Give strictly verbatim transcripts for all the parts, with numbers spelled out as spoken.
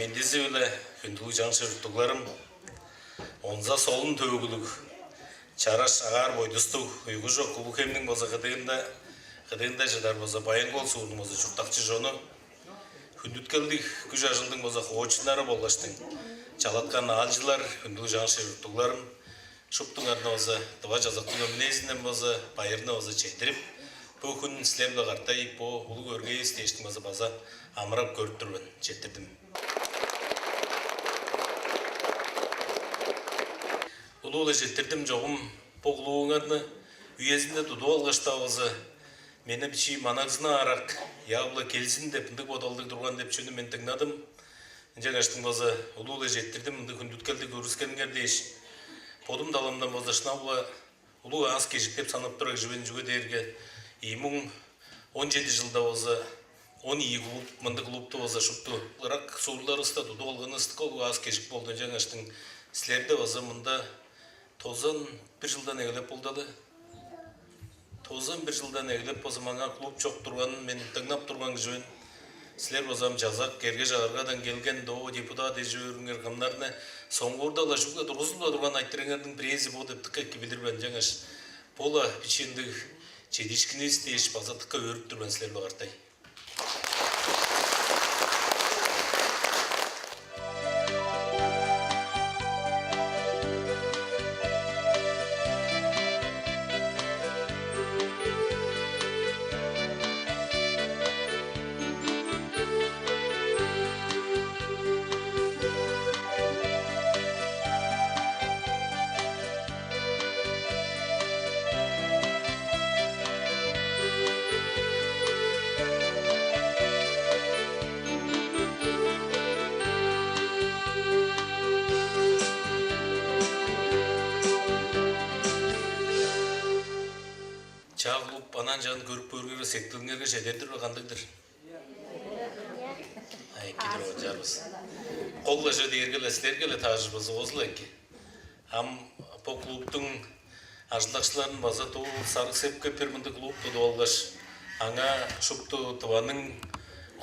Мендизи-биле, хүндүлүг чаңгыс чурттугларым, онза солун төөгүлүг, чараш агаар бойдустуг, уйгу чок Улуг-Хемниң база кыдыында, кыдыында чыдар база Баян-Кол суурнуң база чурттакчы чону, хүндүткелдиг күш-ажылдың база хоочуннары болгаштың, чалаткан аалчылар, хүндүлүг чаңгыс чурттугларым, шуптуңарны база Тыва чазактың өмүнээзинден база байырны база чедирип, бо хүн силер-биле кады бо улуг өргээвис дээштиң база, база амырап көрүп тур мен. Четтирдим. Улуу-биле четтирдим чогум бо кулууңарны үезинде тудуп алгаш-даа база, мени бичии манагзынаарак, яап-ла келзин деп ындыг бодалдыг турган деп чүнү мен дыңнадым. Ынчангаштың база улуу-биле четтирдим ындыг хүндүткелдиг көргүскениңер дээш. Бодум таламдан база шынап-ла улуг аас-кежик деп санап турар кижи мен, чүге дээрге ийи муң он чеди чылда база он ийи клуб, мындыг клубту база шупту ырак суурларывыста тудуп алганывыстың улуг аас-кежик болду. Ынчангаштың силерде база мында тозан бир чылдан эгелеп болду але. Тозан бир чылдан эгелеп база маңаа клуб чок турганын мен дыңнап турган кижи мен. Силер база ам чазак, эрге-чагыргадан келген доо депутат эш-өөрүңер кымнарны соңгуурда-ла шугле тургузуп-ла турган айтырыыңарның бирээзи бо деп дыка эки билир мен. Ынчангаш бо-ла бичии ындыг чедиишкинивис дээш база дыка өөрүп тур мен силер-биле кады. Чаа, клуб анаа-чаан көрүп көөрге, сеткилиңерге чедер-дир бе, кандыг-дыр? А, эки-дир, ол чарбыс. Кол-ла чүве дээрге-ле, силерге-ле таарыжыр болза, оозу-ла эки. Ам бо клубтуң ажылдакчыларын база дуу Сарыг-Сепке бир мындыг клуб тудуп алгаш, аңаа шупту Тываның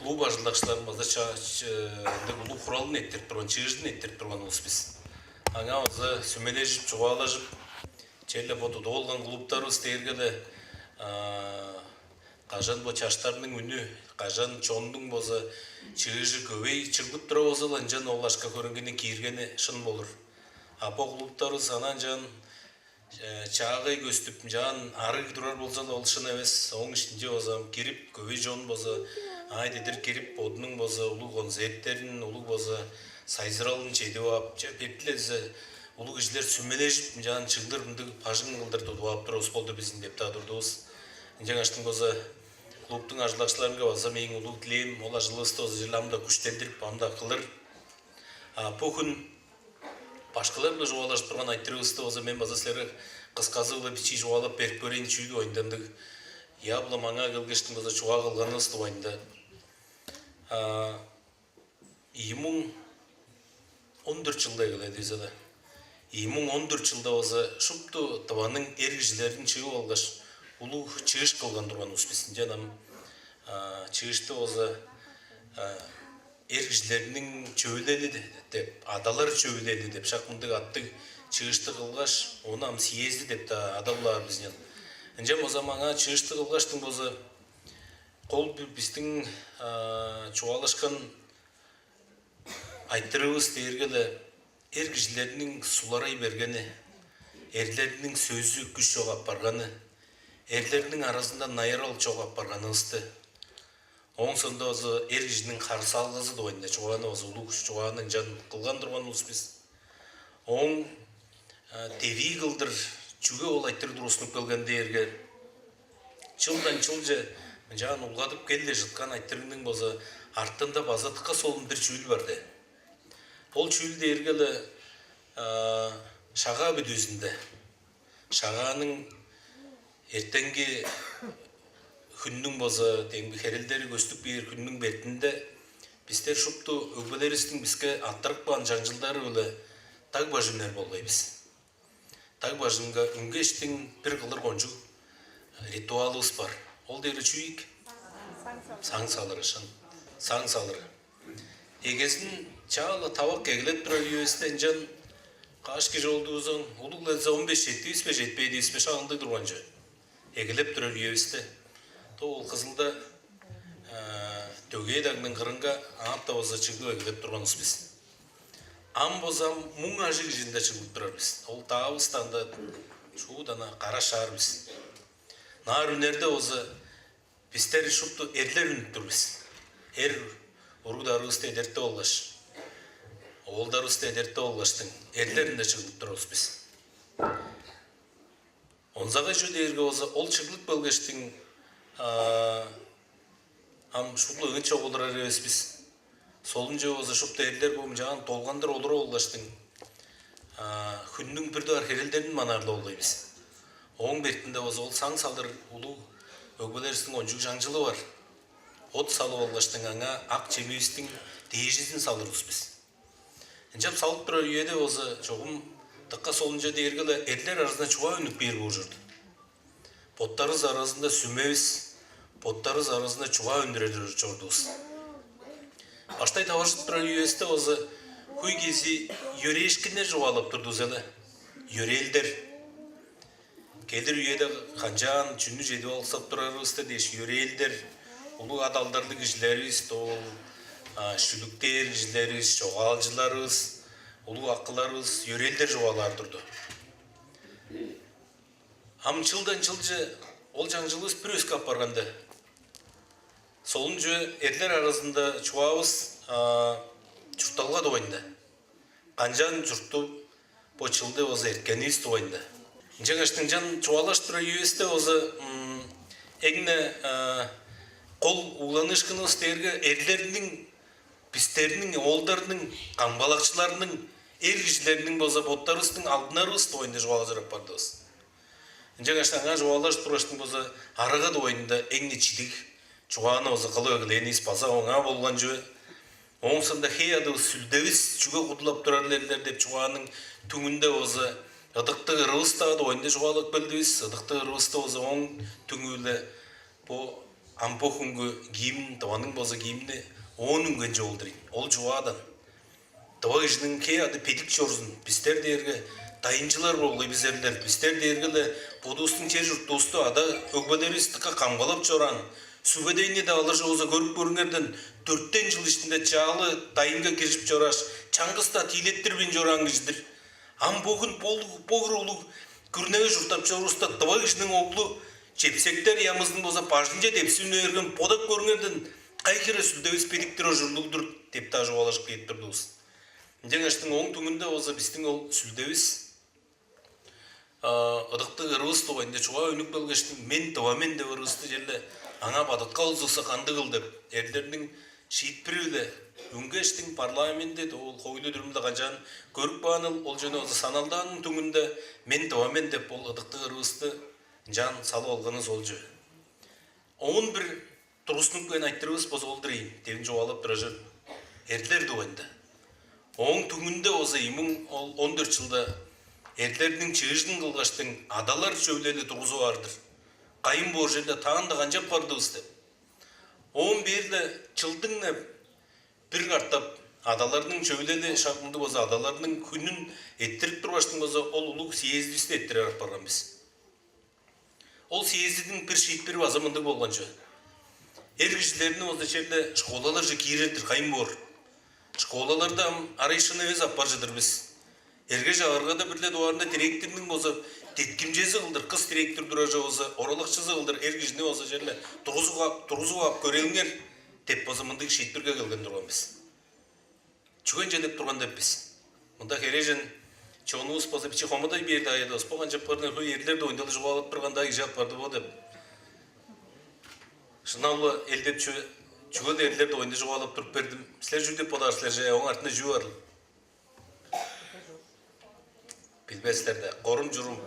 клуб ажылдакчыларын база ча-, ч-, ындыг улуг хуралын эрттирип турган, чыыжын эрттирип турган улус бис. Аңаа база сүмележип, чугаалажып, черле бо тудуп алган клубтарывыс дээрге-ле, а, кажан бо чаштарның үнү, кажан чоннуң болза чыыжы көвей чыглып тура болза-ла, ынчан ол акша-хөреңгини кииргени шын болур. А бо клубтарывыс анаа-чаан, э, чаагай көстүп, ынчаан арыг турар болза-ла, ол шын эвес. Ооң иштинче болза кирип, көвей чон болза, аай-дедир кирип, бодунуң болза улуг концерттерин, улуг болза сайзыралын чедип ап, че, бетилезе улуг кижилер сүмележип, ынчаан чыглыр мындыг бажың кылдыр тудуп ап турувус болду бистиң деп-даа турдувус. Ынчангаштың болза клубтуң ажылдакчыларынга база мээң улуг дилээм, ол ажылывысты база черле ам-даа күштелдирип, ам-даа кылыр. А бо хүн башкылар-биле чугаалажып турган айтырыывысты база мен база силерге кысказы-биле бичии чугаалап берип көрейн, чүү дугайында ындыг, я, бла маңаа келгештиң база чугаа кылганывыс дугайында. А, ийи муң он дөрт чылда эгеледивис але. Ийи муң он дөрт чылда база шупту Тываның эр кижилерин чыып алгаш, улуг чыыш кылган турган улус бис. Ынчан ам, а, чыышты база, а, эр кижилерниң чөвүлели де-, деп, адалар чөвүлели деп шак мындыг аттыг чыышты кылгаш, ону ам съезди деп-даа адап-лаар бис ынчан. Ынчан болза маңаа чыышты кылгаштың болза, кол би-, бистиң, а, чугаалашкан айтырыывыс дээрге-ле эр кижилерниң суларай бергени, эрлерниң сөзү күш чок апарганы, эрлерниң аразында найырал чок апарганывысты, ооң соонда база эр кижиниң харыысалгазы дугайында чугааны база улуг чугааны ынчан кылган турган улус бис. Ооң, а, девии кылдыр чүге ол айтырыг тургустунуп келген дээрге, чылдан чылче ынчаан улгадып кел-ле чыткан айтырыгның болза артында база дыка солун бир чүүл бар де. Ол чүүл дээрге-ле, а, Шагаа бүдүүзүнде, Шагааның эртенги хүннүң база демги херелдери көстүп кээр хүннүң бетинде бистер шупту өгбелеривистиң биске арттырып каан чаңчылдары-биле даг бажы үнер болгай бис. Даг бажынга үнгештиң бир кылыр кончуг ритуалывыс бар. Ол дээрге чүү ийик? Саң салыры, шын. Саң салыры. Эгезин чаа-ла тавак эгелеп турар үевисте ынчан каш кижи олдувузун улуг-ле деза он беш четтивис бе, четпейдивис бе, шак ындыг турган чүве. Эгелеп турар үевисте. То ол Кызылда дөгээ дагның кырынга аап-даа болза чыглып эгелеп турганывыс бис. Ам болза муң ажыг кижини-даа чыглып турар бис. Ол даавыс-даа ында шуут ана кара шаар бис. Наар үнерде болза бистер шупту эрлер үнүп тур бис. Эр уруг-дарывысты эдертип алгаш, оолдарывысты эдертип алгаштың, эрлер ында чыглып турувус бис. Онзагай чүве дээрге болза, ол чыглып келгештиң, ам шуглу ыңынча олурар эвес бис. Солунче болза шупту эрлер бо мынчаан долгандыр олуруп алгаштың, хүннүң бир дугаар херелдерин манаарлап алгай бис. Ооң бертинде болза ол саң салыр улуг өгбелеривистиң кончуг чаңчылы бар. От салып алгаштың, аңаа ак чемивистиң дээжизин салыр улус бис. Ынчап салып турар үеде болза, чогум дыка солунча дээрге-ле эрлер аразында чугаа үнүп кээр боор чорду. Боттарывыс аразында сүмевис, боттарывыс аразында чугаа үндүрер чордувус. Баштай таваржып турар үевисте болза, хөй кезии йөрээшкиннер чугаалап турдувус але. Йөрээлдер. Келир үеде канчаан чүнү чедип алыксап турарывысты дээш, йөрээлдер, улуг ат-алдарлыг кижилеривис, ол шүлүктээр кижилеривис, чогаалчыларывыс, улуг акыларывыс йөрээлдер чугаалаар турду. Ам чылдан чылче ол чаңчылывыс бир өске апарганда, солун чүве эрлер аразында чугаавыс чуртталга дугайында. Канчаан чуртту бо чылды болза эрткенивис дугайында. Ынчангаш ынчан чугаалаштыр үевисте болза эң-не кол угланыышкынывыс дээрге эрлерниң, бистерниң, оолдарның, камгалакчыларның, эр кижилерниң болза боттарывыстың алдынарывыс дугайында чугаалажыр апардывыс. Ынчангаш аңаа чугаалажып тургаштың болза арага дугайында эң-не чидиг чугааны болза кылып эгелээнивис база оңаа болган чүве. Ооң соонда хей адывыс, сүлдевис чүге кудулап турар элер деп чугааның түңүнде болза ыдыктыг ырывыс-даа дугайында чугаалап келдивис. Ыдыктыг ырывысты болза ооң түңү-биле бо ам бо хүнгү гимн, Тываның болза гимни оон үнгенче болдур ийин. Ол чугаадан тыва кижиниң хей ады бедик чорзун, бистер дээрге дайынчылар болгай бис эрлер, бистер дээрге-ле бодувустуң чер-чуртувусту, ада-өгбелеривис дыка камгалап чораан, сүбедейни-даа алыр чогуза көрүп көрүңерден, дөртен чыл иштинде чаалы дайынга киржип чорааш, чаңгыс-даа тиилеттирбейн чораан кижи-дир. Ам бөгүн бо кыр улуг күрнеге чурттап чорувуста, тыва кижиниң оглу чепсектер ямызын болза бажынче депсип үне берген, бодап көрүңерден, кай хире сүлдевис бедиктир ужурлуг-дур деп-даа чугаалажып кээп турдувус. Ынчангаштың ооң түңүнде болза бистиң ол сүлдевис, ыдыктыг ырывыс дугайында чугаа үнүп келгештиң, «Мен тыва мен» деп ырывысты черле аңаа бадыткал узукса кандыгыл деп, эрлерниң шиитпири-биле үнгештиң, парламентте ол хойлу-дүрүмде канчаан көрүп кааныл, ол чүвени болза саналдааның түңүнде «Мен тыва мен» деп ол ыдыктыг ырывысты ынчаан салып алганывыс ол чүве. Оон бир тургустунуп кээн айтырывыс болза ол-дур ийин, дегин чугаалап турар чүве. Эрлер дугайында. Ооң түңүнде болза ийи муң он дөрт чылда эрлерниң чыыжын кылгаштың адалар чөвүлели тургузуп аар-дыр. Кайын боор черле таанда канчап бардывыс деп. Оон бээр-ле чылдың-на бир катап адаларның чөвүлели шагында болза, адаларның хүнүн эрттирип тургаштың болза, ол улуг съездивисти эрттирип апарган бис. Ол съездиниң бир шиитпири база мындыг болган чүве. Эр кижилерни болза черле школаларже киирер-дир, кайын боор. Школаларда ам арай шын эвес аппар чыдыр бис. Эрге-чагыргада бир-ле дугаарында директорнуң болза деткимчези кылдыр, кыс директор турар чок болза, оралакчызы кылдыр эр кижини болза черле тургузуп ап, тургузуп ап көрээлиңер деп болза мындыг шиитпирге келген турган бис. Чүге ынча деп турган деп бис? Мында херээжен чонувус болза бичии хомудай бээр-даа айыдывыс. Бо канчап бардыңар, хөй эрлер дугайында-ла чугаалап турган-даа кижи апарды бо деп. Шынап-ла эл деп чүве, чүге-ле эрлер дугайында чугаалап туруп бердим. Силер чүү деп бодаар силер че? Ооң артында чүү барыл? Билбес силер-даа. Корум-чурум.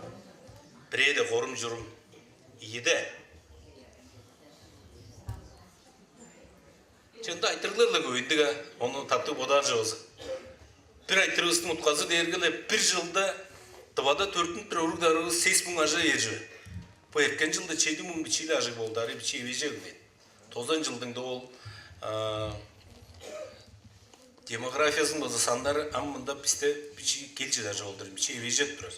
Бирээ-даа корум-чурум. Ийи-даа. Чында айтырыглар-ла көйүндүг-а, ону таптыг бодаар чок болза. Бир айтырыывыстың утказы дээрге-ле бир чылда Тывада төрүттүнүп турар уруг-дарывыс сес муң ажыы эр чүве. Бо эрткен чылда чеди муң бичии-ле ажыг болду, арай бичии эвээжей берген. Тозан чылдың-даа ол Демографиязының база саннары ам мында бисте бичии кел чыдар чогул-дур, бичии эвээжеп турар.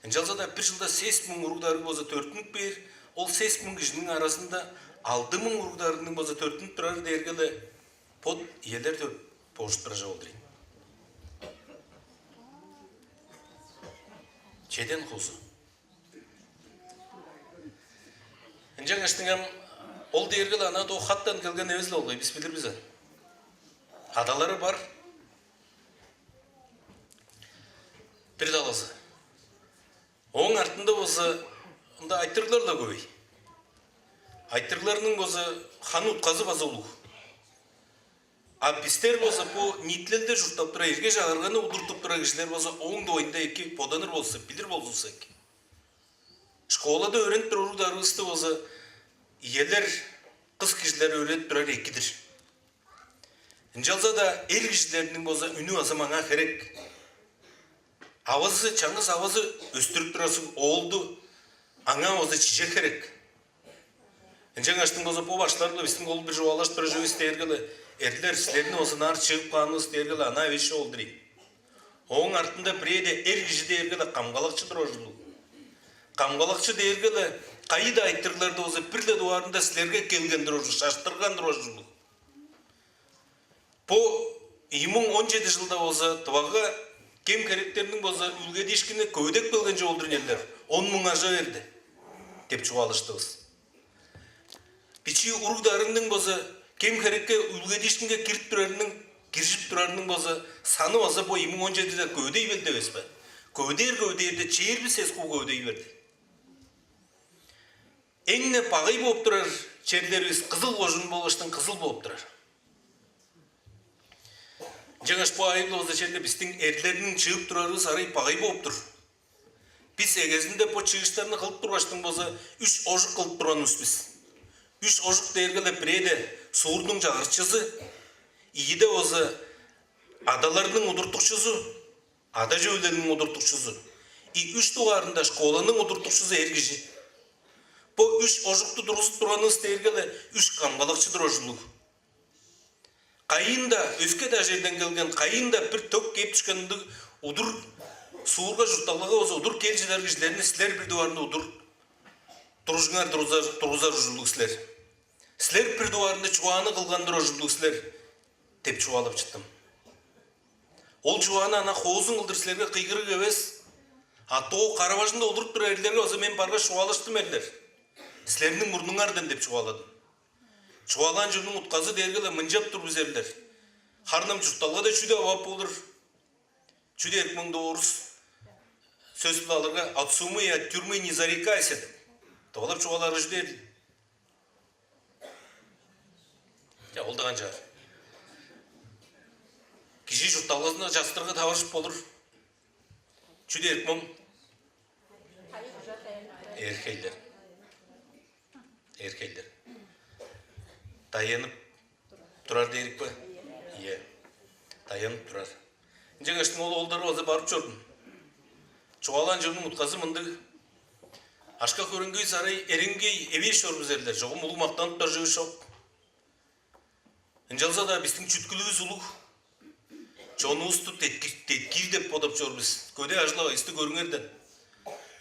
Ынчалза-даа бир чылда сес муң уруг-дарыг база төрүттүнүп кээр, ол сес муң кижиниң аразында алды муң уруг-дарыгның база төрүттүнүп турары дээрге-ле бот иелер деп болуштура чогул-дур ийин. Чеден хуузу. Ынчангаштың ам ол дээрге-ле анаа доо хаттан келген эвес-ле болгай, бис билир бис аны. Адалары бар. Бир талазы. Ооң артында болза ында айтырыглар-ла көвей. Айтырыгларның болза ханы утказы база улуг. А бистер болза бо ниитилелде чурттап турар, эрге-чагырганы удуртуп турар кижилер болза ооң дугайында эки боданыр болза, билир болзувусса эки. Школада өөренип турар уруг-дарывысты болза иелер, кыс кижилер өөредип турар эки-дир. Ынчалза-даа эр кижилерниң болза үнү база маңаа херек. Авазы, чаңгыс авазы өстүрүп турар суг оолду аңаа болза чижер херек. Ынчангаштың болза бо башкылар-биле бистиң ол бир чугаалашып турар чүвевис дээрге-ле, эрлер, силерни болза ынаар чыып каанывыс дээрге-ле анаа эвес чоп ол-дур ийин. Ооң артында бирээде эр кижи дээрге-ле камгалакчы турар ужурлуг. Камгалакчы дээрге-ле кайы-даа айтырыгларда болза бир-ле дугаарында силерге келген турар ужурлуг, шаштырган турар ужурлуг. Бо ийи муң он чеди чылда болза Тывага кем-херектерниң болза үүлгедиишкини көвүдеп келген чоп ол-дур ийин, эрлер, он муң ажа берди деп чугаалаштывыс. Бичии уруг-дарыгның болза кем-херекке, үүлгедиишкинге кирип турарының, киржип турарының болза саны база бо ийи муң он чедиде көвүдей берди эвес бе? Көвүдээр, көвүдээрде чээрби сес хуу көвүдей берди. Эң-не багай бооп турар черлеривис Кызыл кожуун болгаштың Кызыл бооп турар. Ынчангаш бо айыл болза черле бистиң эрлерниң чыып турарывыс арай багай бооп тур. Бис эгезинде бо чыыштарны кылып тургаштың болза үш ожук кылып турганывыс бис. Үш ожук дээрге-ле бирээде суурнуң чагырыкчызы, ийиде болза адаларның удуртукчузу, ада-чөвүлелиниң удуртукчузу, и үш дугаарында школаның удуртукчузу эр кижи. Бо үш ожукту тургузуп турганывыс дээрге-ле үш камгалакчы турар ужурлуг. Кайыын-даа, өске-даа черден келген, кайыын-даа бир төк кээп дүшкен ындыг удур суурга, чуртталгага болза удур кел чыдар кижилерни силер бир дугаарында удур туружуңар тургузар, тургузар ужурлуг силер. Силер бир дугаарында чугааны кылган турар ужурлуг силер деп чугаалап чыттым. Ол чугааны анаа хоозун кылдыр силерге кыйгырыг эвес, а доо кара-бажыңда олуруп турар эрлерге база мен баргаш чугаалаштым, эрлер. Силерниң мурнуңардан деп чугааладым. Чугаалаан чүвемниң утказы дээрге-ле мынчап тур бис, эрлер. Харын ам чуртталгада чүү деп ап болур? Чүү дээрил мында орус сөс-биле алырга, от сумы и от тюрьмы не зарекайся деп. Тывалап чугаалаарга чүү дээрил? Ча, ол-даа канчаар. Кижи чуртталгазында частырыгга таваржып болур. Чүү дээрил моң? Эрхейлер. Эрхейлер. Даянып турар дээрик бе? Ийе. Даянып турар. Ынчангаштың ол оолдар база барып чордум. Чугаалаан чүвемниң утказы мындыг. Акша-хөреңгивис арай эренгей эвээш чор бис, эрлер, чогум улуг мактанып турар чүвевис чок. Ынчалза-даа бистиң чүткүлүвүс улуг. Чонувусту деткир, деткиир деп бодап чор бис. Көдээ ажыл-агайывысты көрүңерден.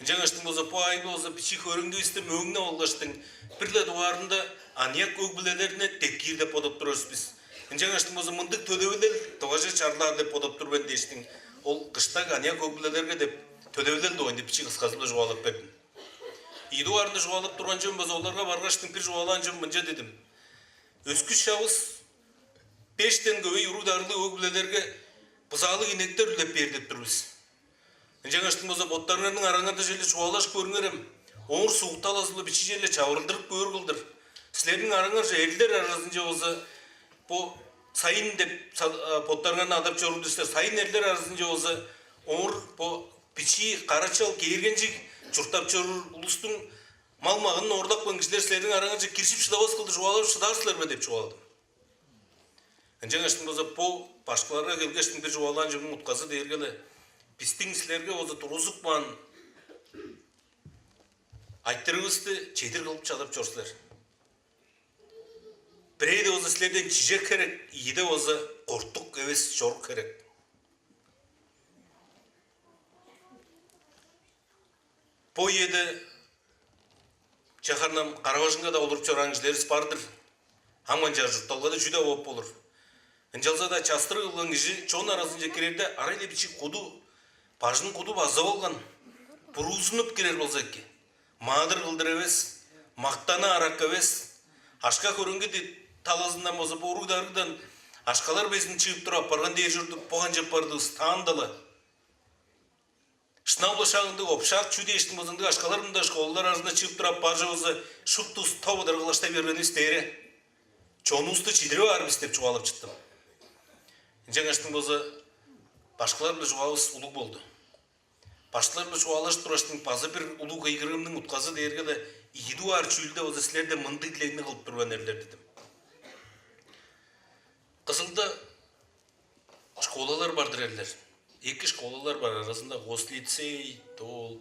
Ынчангаштың болза бо айында болза бичии хөреңгивисти мөөңнеп алгаштың, бир-ле дугаарында аныяк өг-бүлелерни деткиир деп бодап турар бис. Ынчангаштың болза мындыг төлевилел Тываже чарлаар деп бодап тур мен дээштиң, ол кыштаг аныяк өг-бүлелерге деп төлевилел дугайында бичии кысказы-биле чугаалап бердим. Ийи дугаарында чугаалап турган чүвем болза, оларга баргаштың бир чугаалаан чүвем мынча дидим: «Өскүс-чавыс бештен көвей уруг-дарыглыг өг-бүлелерге бызаалыг инектер үлеп бээр деп тур бис. Ынчангаштың болза боттарыңарның араңарда черле чугаалажып көрүңерем, ооң суг талазы-биле бичии черле чавырылдырып көөр кылдыр. Силерниң араңарже эрлер аразынче болза бо сайын деп са-, а, боттарыңарны адап чоруур-дур силер. Сайын эрлер аразынче болза оор бо бичии карачал, кээргенчиг чурттап чоруур улустуң мал-маганын оорлапкан кижилер силерниң араңарже киржип шыдавас кылдыр чугаалап шыдаар силер бе?» — деп чугааладым. Ынчангаштың болза бо башкыларга келгештиң бир чугаалаан чүвемниң утказы дээрге-ле бистиң силерге болза тургузуп каан айтырыывысты чедир кылып чадап чор силер. Бирээде болза силерден чижек херек, ийиде болза кортук эвес чорук херек. Бо үеде чахарнам кара-бажыңга-даа олуруп чораан кижилеривис бар-дыр. Ам канчаар чуртталгада чүү-даа болуп болур. Ынчалза-даа частырыг кылган кижи чон аразынче кирерде, арай-ла бичии куду, бажын куду базып алган, буруузунуп кирер болза эки. Маадыр кылдыр эвес, мактана арак эвес, акша-хөреңги талазындан болза, бо уруг-дарыгдан акшалар безин чыып туруп апарган дээр чорду, бо канчап бардывыс, таанда-ла. Шынап-ла шак ындыг, общак чүү дээштиң болза, ындыг акшалар мында школалар аразында чыып туруп апаар чок болза, шуптувус топ ыдыргылаштай бергенивис дээре, чонувусту чидирип аар бис деп чугаалап чыттым. Ынчангаштың болза, башкылар-биле чугаавыс улуг болду. Башкылар-биле чугаалажып тургаштың, база бир улуг кыйгырыымның утказы дээрге-ле, ийи дугаар чүүлде болза силерден мындыг дилегни кылып тур мен, эрлер, дидим. Кызылда школалар бар-дыр, эрлер. Эки школалар бар, аразында гослицей, ол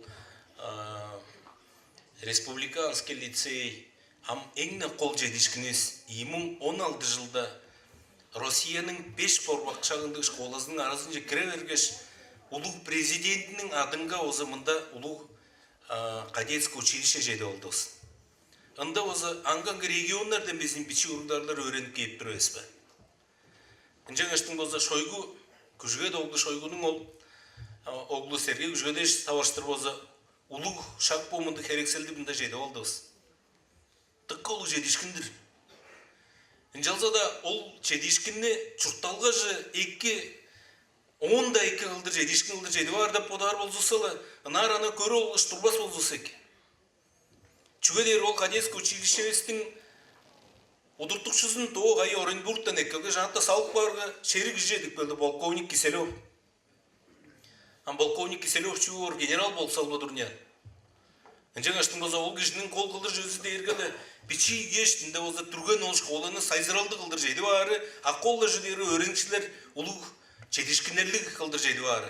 республиканский лицей. Ам эң-не кол чедиишкинивис, ийи муң он алды чылда Россияның беш борбак шагындыг школазының аразынче кире бергеш, улуг президентиниң адынга болза мында улуг кадетский училище чедип алдывыс. Ында болза аңгы-аңгы регионнардан безин бичии уруг-дарыглар өөренип кээп тур эвес бе? Ынчангаштың болза Шойгу, Күжүгет оглу Шойгунуң ол оглу Сергей Күжүгетович таварыштыр болза, улуг шак бо мындыг херекселди мында чедип алдывыс. Дыка улуг чедиишкин-дир. Ынчалза-даа ол чедиишкинни чуртталгаже эки, оон-даа эки кылдыр, чедиишкин кылдыр чедип аар деп бодаар болзувусса-ла, ынаар ана көрүп алгаш турбас болзувусса эки. Чүге дээрге ол кадетский училищевистиң удуртукчузун доо кайы Оренбургтан эккелгеш, аңаа салып каарга, шериг кижи чедип келди, полковник Киселев. Ам полковник Киселев чүү боор, генерал болуп салып-ла тур ыйнаан. Ынчангаштың болза ол кижиниң кол кылдыр чүвези дээрге-ле бичии үе иштинде болза дүрген ол школаны сайзыралдыг кылдыр чедип аары, а кол-ла чүве дээрге өөреникчилер улуг чедиишкиннерлиг кылдыр чедип аары.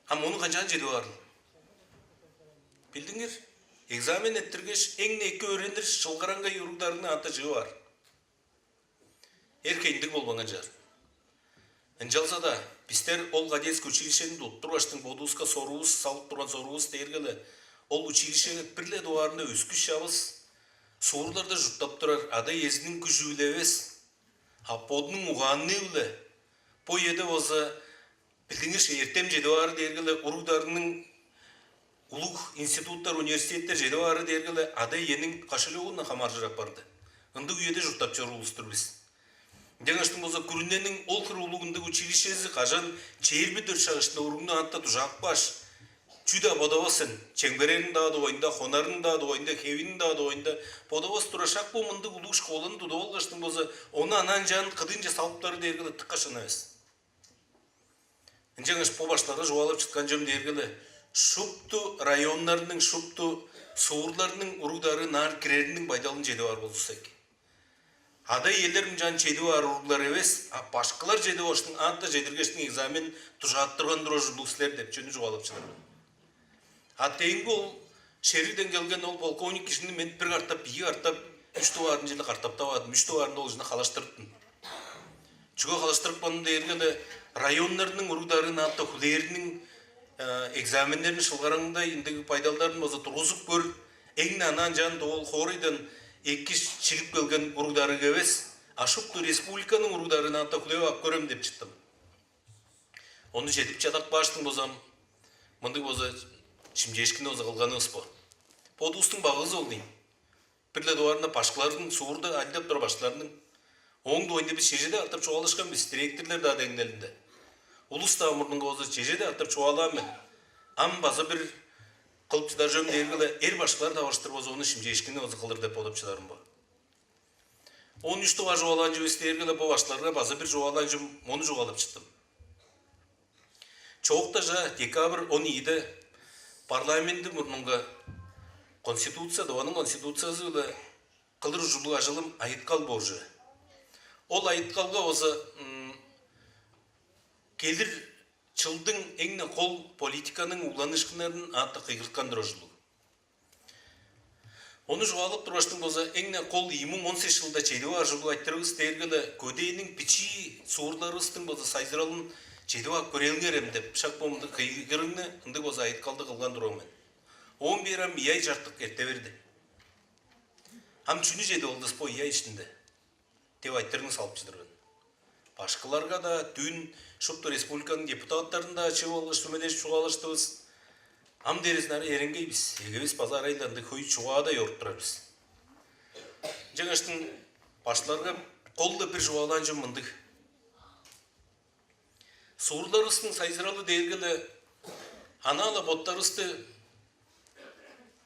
Ам ону канчаан чедип аарыл? Билдиңер, экзамен эрттиргеш, эң-не эки өөренир шылгараңгай уруг-дарыгны аңаа чыып аар. Эрхейндиг болбаңар чаар. Ынчалза-даа бистер ол кадетский училищени тудуп тургаштың, бодувуска соруувус, салып турган соруувус дээрге-ле, ол училищеге бир-ле дугаарында өскүс чавыс, суурларда чурттап турар ада-иезиниң күжү-биле эвес, а бодунуң угаанныы-биле. Бо үеде болза, билдиңерже, эртем чедип аары дээрге-ле, уруг-дарыгның улуг институттар, университеттер чедип аары дээрге-ле ада-иениң кошелёгундан хамааржыр апарды. Ындыг үеде чурттап чоруур улус-тур бис. Ынчангаштың болза, күрүнениң ол хире улуг ындыг училищези кажан чээрби дөрт шак иштинде уругну аңаа дужаап кааш, чүү-даа бодавас сен, чемгерерниң-даа дугайында, хонарының-даа дугайында, хевиниң-даа дугайында бодавас турар, шак бо мындыг улуг школаны тудуп алгаштың болза, ону анаа ынчаан кыдыынче салыптары дээрге-ле дыка шын эвес. Ынчангаш бо башкыларга чугаалап чыткан чүвем дээрге-ле, шупту районнарның, шупту суурларның уруг-дарыы ынаар кирериниң байдалын чедип аар болзувусса эки. Ада-иелер ынчаан чедип аар уруглар эвес, а башкылар чедип алгаштың, аңаа чедиргештиң экзамен дужааттырган турар ужурлуг силер деп чүнү чугаалап чыдар мен. А демги ол шеригден келген ол полковник кижини мен бир катап, ийи катап, үш дугаарын черле катаптавадым, үш дугаарында ол кижини халаштырыптым. Чүге халаштырыпканым дээрге-ле, районнарның уруг-дарыын аңаа хүлээриниң экзаменнерин шылгараңгай ындыг байдалдарын болза тургузуп көр, эң-не анаа ынчаан ол хоорайдан эки чилип келген уруг-дарыг эвес, а шупту республиканың уруг-дарыын аңаа хүлээп ап көрем деп чыттым. Ону чедип чадап кааштың болза, мындыг болза шимчээшкинни болза кылганывыс бо. Бодувустуң багывыс ол дийин. Бир-ле дугаарында башкыларның, суурда ажылдап турар башкыларның, ооң дугайында бис чеже-даа катап чугаалашкан бис, директорлар-даа деңнелинде. Улус-даа мурнунга болза чеже-даа катап чугаалаан мен. Ам база бир кылып чыдар чүвем дээрге-ле, эр башкылар таварыштыр болза, ону шимчээшкинни болза кылыр деп бодап чыдарым бо. Он үш дугаар чугаалаан чүвевис дээрге-ле, бо башкыларга база бир чугаалаан чүвем, мону чугаалап чыттым. Чоокта-ла, декабрь он ийиде парламентти мурнунга Конституция, Тываның Конституциязы-биле кылыр ужурлуг ажылым айыткал боор чүве. Ол айыткалга болза келир чылдың эң-не кол политиканың угланыышкыннарын аңаа кыйгырткан турар ужурлуг. Ону чугаалап тургаштың болза, эң-не кол ийи муң он сес чылда чедип аар ужурлуг айтырывыс дээрге-ле көдээниң бичии суурларывыстың болза сайзыралын чедип ап көрээлиңерем деп шак бо мындыг кыйгырыгны ындыг болза айыткалды кылган турган мен. Оон бээр ам ийи ай чартык эрте берди. Ам чүнү чеди болдус бо ийи ай иштинде деп айтырыгны салып чыдыр мен. Башкыларга-даа, дүн шупту республиканың депутаттарын-даа чыып алгаш, сүмележип чугаалаштывыс. Ам дээрезин ары эренгей бис, эгевис база арайланды, хөй чугаада йоруп турар бис. Ынчангаштың башкыларга кол-ла бир чугаалаан чүвем мындыг. Суурларывыстың сайзыралы дээрге-ле анаа-ла боттарывысты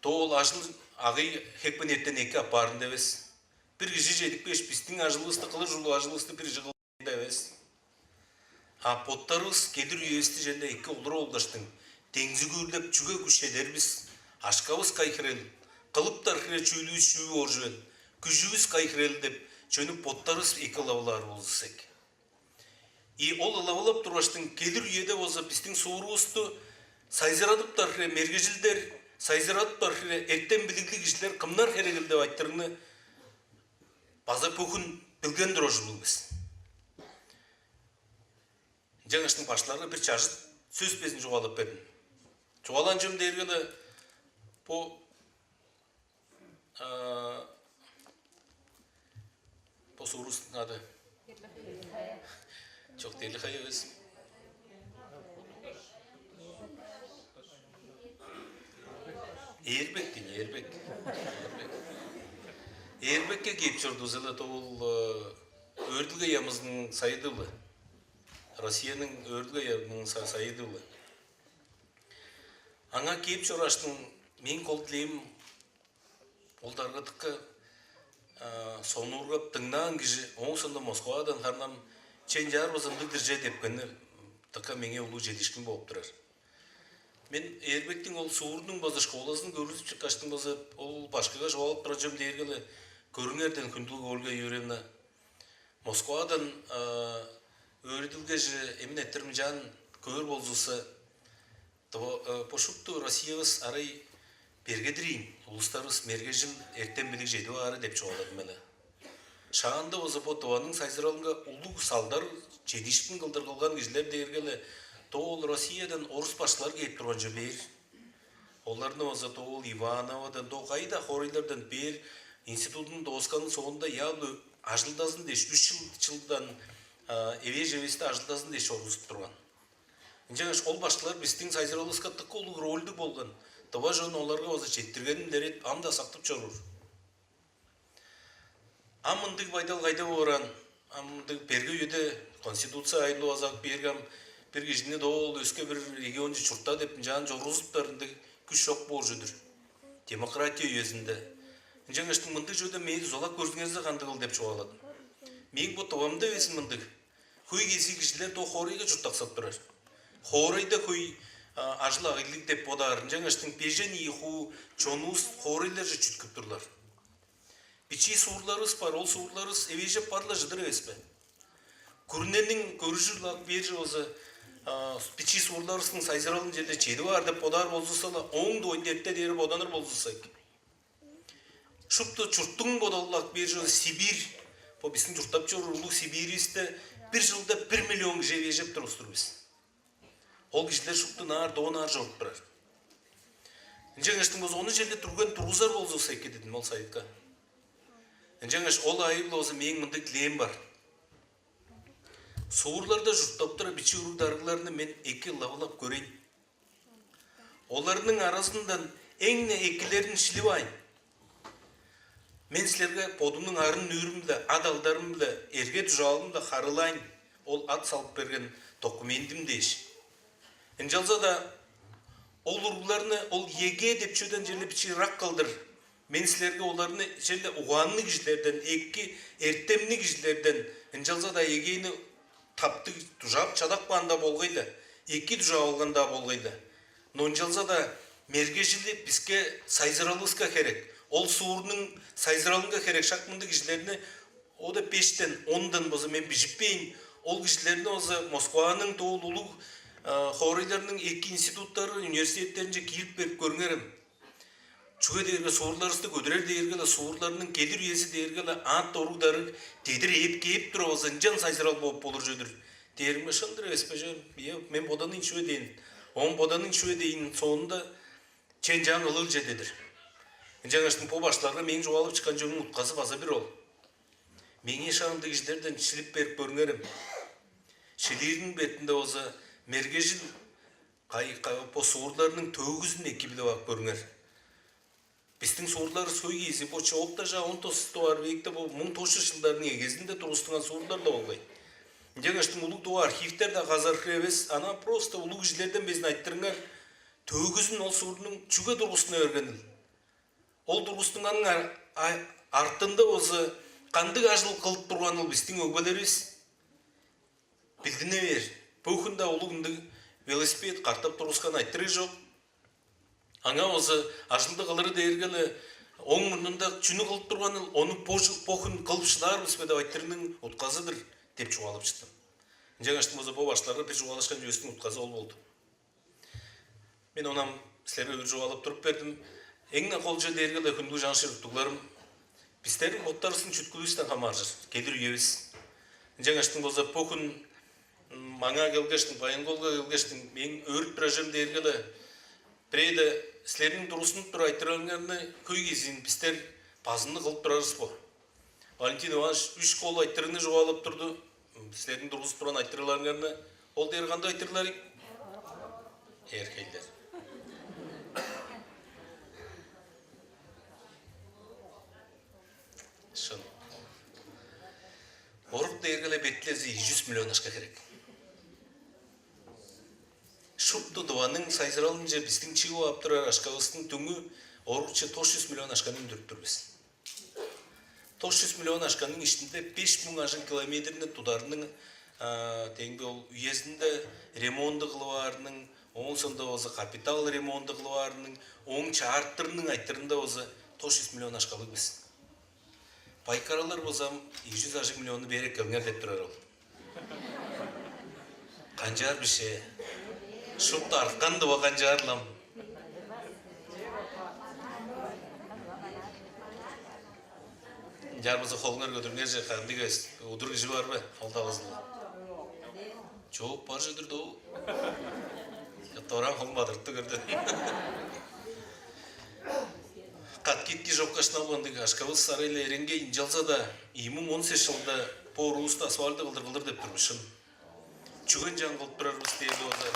доол ажыл агый хепкен эртен эки аппаарында эвес. Бир кижи чедип кээш, бистиң ажылывысты, кылыр ужурлуг ажылывысты бир кижи кылган эвес. А боттарывыс келир үевисти черле эки олуруп алгаштың, деңзигүүрлеп, чүге күш чедер бис, акшавыс кайы хирел, кылыптар хире чүүлүвүс чүү боор чүвел, күжүвүс кайы хирел деп чөнүп боттарывыс эки ылавылаар болзувусек. И ол ылавылап тургаштың келир үеде болза бистиң суурувусту сайзырадыптар хире мергежилдер, сайзырадыптар хире эртем билиглиг кижилер кымнар херегил деп айтырыгны база бөгүн билген турар ужурлуг бис. Ынчангаштың башкыларга бир чажыт сөс безин чугаалап бердим. Чугаалаан чүвем дээрге-ле бо А, бо суурувустуң ады. Чок, Дерлихай эвес. Ээрбек дейн, Ээрбек. Ээрбекке кээп чордувус-ла, ол өөрүдүлге ямызының сайыдылы. Россияның өөрүдүлге ямызының сайыдылы. Аңаа кээп чорааштың мээң кол дилээм ол даргадыкка сонуургап дыңнаан кижи ооң соонда Москвадан харнам чен чаар база ындыг-дыр че депкени дыка меңээ улуг чедиишкин болуп турар. Мен Ээрбектиң ол суурнуң база школазын көргүзүп чыккаштың база ол башкыга чугаалап турар чүвем дээрге-ле көрүңерден хүндүлүг Ольга Юрьевна Москвадан өөрүдүлгеже эмин эттеримчаан көөр болзувусса, бо шупту Россиявыс арай бергедириин улустарывыс мергежил эртем билиг чедип аары деп чугааладым эле. Шаанда болза бо дыванның сайзыралынга улуг салдар чедиишкин кылдыр кылган кижилер дээрге-ле доо ол Россиядан орус башкылар кээп турган чүве бээр. Оларны база доо ол Ивановадан, доо кайда хоорайлардан бээр институдун доосканын соонда явлы ажылдазын дээш, үч чыл чылдан эвээш эвести ажылдазын дээш чоргузуп турган. Ынчангаш ол башкылар бистиң сайзыралывыска дыка улуг рольдуг болган. Тыва чон оларга база четтиргенин илерет ам-даа сактып чоруур. Ам мындыг байдал кайда боораан? Ам мындыг берге үеде конституция айылы база ак бээрге ам бир кижини доо ол өске бир регионче чуртта деп ынчаан чоргузуптар ындыг күш чок боор чүве-дир. Демократия үезинде. Ынчангаш мындыг чүведе мээң дузалап көрзүңерзе кандыгыл деп чугааладым. Мээң бо тывамда безин мындыг хөй кезии кижилер доо хоорайга чурттаксап турар. Хоорайда хөй ажыл агыйлыг деп бодаар. Ынчангаш бежен ийи хуу чонувус хоорайларже чүткүп турлар. Бичии суурларывыс бар, ол суурларывыс эвээжеп бар-ла чыдыр эвес бе? Күрүнениң көрүжү-ла бээр болза, бичии суурларывыстың сайзыралын черле чедип аар деп бодаар болзувусса-ла, ооң дугайында эрте дээри боданыр болзувусса эки. Шупту чурттуң бодалылак бээр чүве Сибирь, бо бистиң чурттап чоруур улуг Сибирьивисте бир чылда бир миллион кижи эвээжеп турувус-тур бис. Ол кижилер шупту наар доон аар чоруп турар. Ынчангаш болза ону черде түрген тургузар болзувусса эки дедим ол советка. Ынчангаш ол айыл болза мээң мындыг дилээм бар. Суурларда чурттап турар бичии уруг дарыгларны мен эки лавылап көрейн. Оларның аразындан эң-не экилерин шилип аайн. Мен силерге бодумнуң арын-нүүрүм-биле, ат-алдарым-биле, эрге-дужаалым-биле харыылаайн, ол ат салып берген документим дээш. Ынчалза-даа ол уругларны ол ЕГЭ деп чүведен черле бичии ырак кылдыр. Мен силерге оларны черле угаанныг кижилерден, эки эртемниг кижилерден, ынчалза-даа ЕГЭ-ни таптыг дужаап чадап каан-даа болгай-ла, эки дужаап алган-даа болгай-ла. Но ынчалза-даа мергежили биске сайзыралывыска херек, ол суурнуң сайзыралынга херек шак мындыг кижилерни о деп бештен, ондан болза мен бижиппейн, ол кижилерни болза Москваның доол улуг хоорайларның эки институттары, университеттеринче киирип берип көрүңерем. Чүге дээрге суурларывысты көдүрер дээрге-ле, суурларның келир үези дээрге-ле аът оруг-дарыг дедир ээп кээп тура болза, ынчан сайзырал бооп болур чүве-дир. Дээримге, шын-дыр эвеспе, чоом? Ийе, мен боданыйн чүве дээн. Оон боданыйн чүве дээн, соонда чен чаан кылыыл чедедир. Ынчангаштың бо башкыларга мээң чугаалап чыткан чүвемниң утказы база бир ол. Меңээ шаандыг кижилерден шилип берип көрүңерем. Шилириниң бетинде болза мергежил кай, кай, бо суурларның төөгүзүн эки билип ап көрүңер. Бистиң суурларывыс хөй киизи бо чоокта чаа он тос дугаар векте, бо муң тос чүс чылдарның эгезинде тургустунган суурлар-ла болгай. Ынчангаштың улуг доо архивтер-даа казарык эвес, ана просто улуг кижилерден безин айтырыңар, төөгүзүн ол суурнуң чүге тургустуна бергенил? Ол тургустунганның ар-, а-, артында болза кандыг ажыл кылып турганыл бистиң өгбелеривис? Билдине бээр. Бо хүн-даа улуг ындыг велосипед катап тургускан айтырыг чок. Аңаа болза ажылды кылыры дээрге-ле, ооң мурнунда чүнү кылып турганыл, ону бо чыл, бо хүн кылып шыдаар бис бе деп айтырыгның утказы-дыр деп чугаалап чыттым. Ынчангаштың болза бо башкыларга бир чугаалашкан чүвевистиң утказы ол болду. Мен оон ам силерге үр чугаалап туруп бердим. Эң-не кол чүве дээрге-ле, хүндүлүг чаңгыс чер-чурттугларым, бистерниң боттарывыстың чүткүлүвүстен хамааржыр келир үевис. Ынчангаштың болза бо хүн, м, маңаа келгештиң, Баян-Колга келгештиң, мээң өөрүп турар чүвем дээрге-ле, бирээде силерниң тургустунуп турар айтырыгларыңарны хөй кезиин бистер базымныг кылып турарывыс бо. Валентин Иванович үш кол айтырыгны чугаалап турду. Силерниң тургузуп турган айтырыгларыңарны, ол дээрге кандыг айтырыглар ийик? Эрхейлер. Шын. Орук дээрге-ле бетилезе ийи чүс миллион акша херек. Шупту Тываның сайзыралынче бистиң чыып ап турар акшавыстың дүңү орукче тос чүс миллион акшаны үндүрүп тур бис. Тос чүс миллион акшаның иштинде беш муң ажыг километрни тударының, а, демги ол үезинде ремонту кылып аарының, ооң соонда болза капитал ремонту кылып аарының, ооң чаартырының айтырында болза тос чүс миллион акшалыг бис. Байкаралар болза ам ийи чүс ажыг миллионну бээр эккелиңер деп турар ол. Канчаар бис че? Шупту арткан-дыр бо, канчаар-ла ам. Ынчаар болза холуңар көдүрүңер че, кандыг эвес, удур кижи бар бе? Ол-даа базылы. Чоок бар чүве-дир доо. Дораан холун бадыртты көрдү. Кат-кетки чок каштын алган дег, акшавыс арай-ла эренгей, ынчалза-даа ийи муң он сес чылда бо уруувусту асфальты кылдыр кылдыр деп тур бис, шын. Чүге ынчаан кылып турарывыс дээрге болза,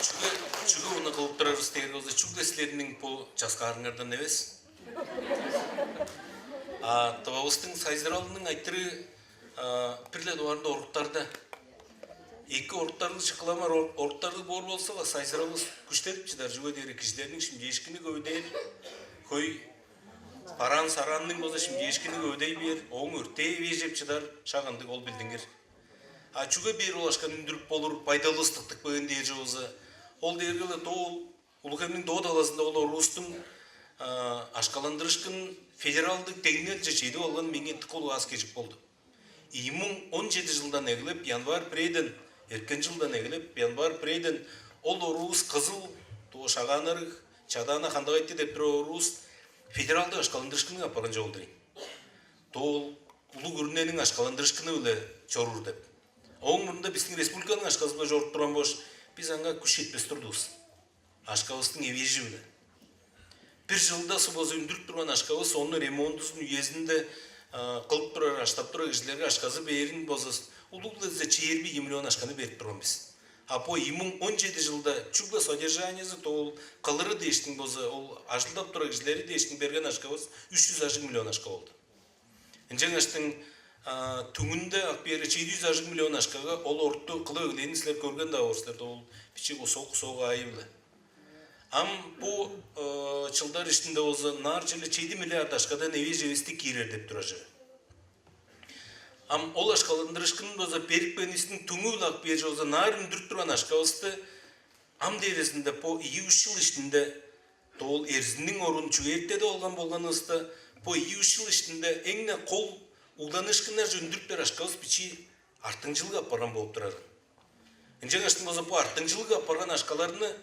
чүге, чүге ону кылып турарывыс дээрге болза, чүгле силерниң бо часкаарыңардан эвес. А Тывавыстың сайзыралының айтырыы, а, бир-ле дугаарында оруктарда. Эки оруктарлыг чыккыламар, ор-, оруктарлыг боор болза-ла, сайзыралывыс күштелип чыдар, чүге дээрге кижилерниң шимчээшкини көвүдээр, хөй бараан-сараанның болза шимчээшкини көвүдей бээр, ооң өртээ эвээжеп чыдар, шак ындыг, ол билдингир. А чүге бээр ол акшаны үндүрүп болур, байдалывыс тыптып келген дээр чүве болза, ол дээрге-ле доо, Улуг-Хемниң доо талазында ол оруувустуң, а, акшаландырыышкынын федералдыг деңнелче чедип алган меңээ дыка улуг аас-кежик болду. Ийи муң он чеди чылдан эгелеп, январь бирээден, эрткен чылдан эгелеп, январь бирээден ол оруувус Кызыл, доо Шагаан-Арыг, Чадаана, Хандагай-Тыр деп турар оруувус федералдыг акшаландырыышкынныг апарган чоп-дур ийин. Доо ол улуг күрүнениң акшаландырыышкыны-биле чоруур деп. Ооң мурнунда бистиң республиканың акшазы-биле чоруп турган болгаш, бис аңаа күш четпес турдувус. Акшавыстың эвээжи-биле. Бир чылда суг болза үндүрүп турган акшавыс, ону ремонтузун үезинде, а, кылып турар, аштап турар кижилерге акшазы бээрин болза, улуг-ла дизе чээрби ийи миллион акшаны берип турган бис. А бо ийи муң он чеди чылда чүгле содержаниези, доо ол кылыры дээштиң болза, ол ажылдап турар кижилери дээштиң берген акшавыс үш чүс ажыг миллион акша болду. Ынчангаштың, а, түңүнде ап бээрге чеди чүс ажыг миллион акшага ол орукту кылып эгелээнин силер көрген-даа боор силер, ол бичии кусок-кусок аайы-биле. Ам бо, э, чылдар иштинде болза, ынаар черле чеди миллиард акшадан эвээш эвестиг киирер деп турар чүве. Ам ол акшаландырыышкынын болза берипкенивистиң түңү-биле ап бээр чүве болза, ынаар үндүрүп турган акшавысты ам дээрезинде бо ийи-үш чыл иштинде, доо ол Эрзинниң оруун чүгээртедип алган болганывыста, бо ийи-үш чыл иштинде эң-не кол угланыышкыннарже үндүрүп бээр акшавыс бичии артынгчылыг апарган болуп турар. Ынчангаштың болза бо артынгчылыг апарган акшаларны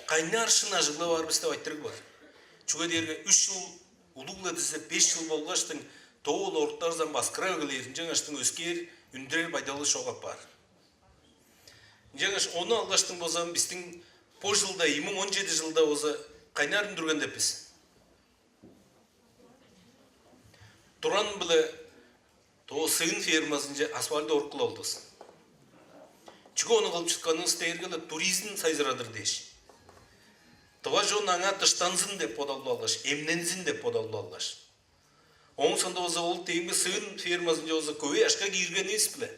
Кайнаар шын ажыглап аар бис деп айтырыг бар. Чүге дээрге үш чыл улуг-ла дизе, беш чыл болгаштың, тоо ол оруктарзан баскырап эгелээр, ынчангаштың өскээр, үндүрер байдалы чок апаар. Ынчангаш ону алгаштың болза, бистиң бо чылда, ийи муң он чеди чылда болза, кайнаар үндүрген деп бис. Туран-биле тоо сыын фермазынче асфальт орук кылып алдывыс. Чүге ону кылып чытканывыс дээрге-ле, туризм сайзырадыр дээш. Тыва чон аңаа дыштанзын деп бодалып алгаш, эмнензин деп бодалып алгаш. Ооң соонда болза ол демги сыын фермазынче болза көвей акша кииргенивис-биле.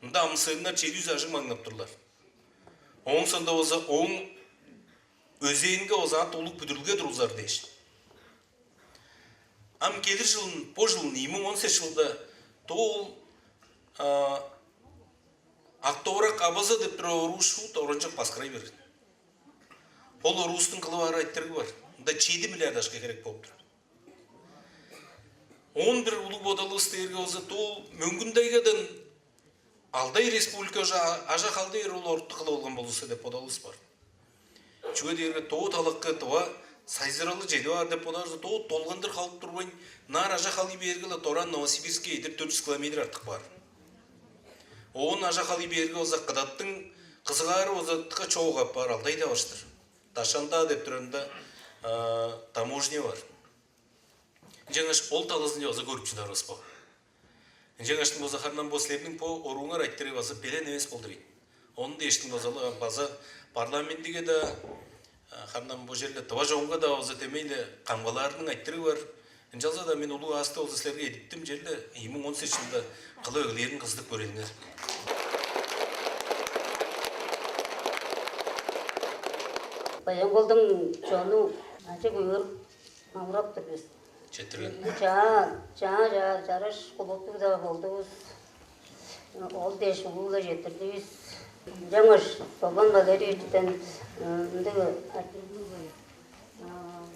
Мында ам сыыннар чеди чүс ажыг маңнап турлар. Ооң соонда болза ооң өзээнге болза ат улуг бүдүрүлге тургузар дээш. Ам келир чылын, бо чылын, ийи муң он сес чылда, тоо ол, а, Ак-Довурак Абаза деп турар оруу шуут оранчок баскырай берген. Ол оруустуң кылып аар айтырыг бар. Мында чеди миллиард акша херек болуп турар. Оон бир улуг бодалывыс дээрге болза, тоо Мөңгүн-Тайгадан Алтай Республика уже а-, ажа халды бээр ол орукту кылып алган болзувусса деп бодалывыс бар. Чүге дээрге тоо талакы тыва сайзыралы чедип аар деп бодаарза, тоо долгандыр халып турбайн, наар ажа халый бээрге-ле дораан Новосибирскке эдер дөрт чүс километр артык бар. Оон ажа халый бээрге болза, Кыдаттың кызыгаары болза, тыка чоок апаар, Алтай таварыштыр. Дашанда деп турарында, а, таможня бар. Ынчангаш ол талазынче база көрүп чыдарывыс бо. Ынчангаштың болза, харын ам бо силерниң бо орууңар айтырыы база белен эвес болдур ийин. Ону дээштиң база, база парламентиге-даа, а, харын ам бо черле тыва чонга-даа база дөмей-ле камгалаарының айтырыы бар. Ынчалза-даа мен улуг аасты болза силерге эдиптим, черле ийи муң он сес чылда кылып эгелээрин кызыдып көрээлиңер. Баян-Колдуң чону ачы көөр маңырап тур бис. Четтирген. Чаа, чаа, чаа, чараш кулуптуг-даа болдувус. Ол дээш улуу-ла четтирдивис. Ынчангаш Солбан Валерьевичтен, э, мындыг айтырыг, э,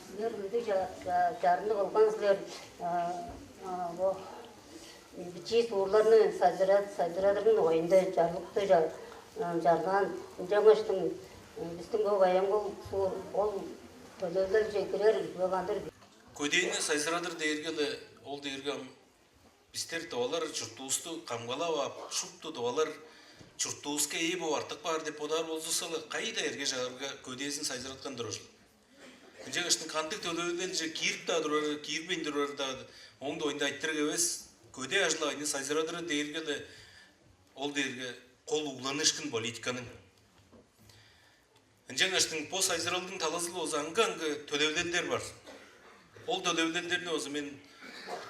силер мындыг ча-, ча-, чарынны кылган силер, э, э, бо бичии суурларны сайзырат-, сайзырадырын оюнда чарлыкты ча-, э, чарлаан. Ынчангаштың, э, бистиң бо Баян-Кол суур ол төлээлелче кирер бөгандыр. Көдээни сайзырадыр дээрге-ле, ол дээрге ам бистер тывалар чуртувусту камгалап ап, шупту тывалар чуртувуска ээ бооп артып каар деп бодаар болзувусса-ла, кайда эрге-чагырга көдээзин сайзыраткан турар ужул. Ынчангаштың кандыг төлээлелче киирип-даа турар, киирбейн турар-даа, ооң дугайында айтырыг эвес. Көдээ ажыл-агыйны сайзырадыры дээрге-ле, ол дээрге кол угланыышкын политиканың. Ынчангаштың бо сайзыралдың талазы-биле болза аңгы-аңгы төлевилелдер бар. Ол төлевилелдерни болза мен